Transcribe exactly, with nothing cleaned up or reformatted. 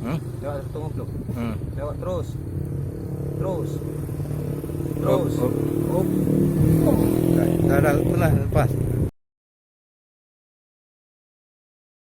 Hmm? Lewat seratus lima puluh. Hmm. Lewat terus. Terus. Terus. Op, op. Op. Dah, dah, dah, itulah lepas.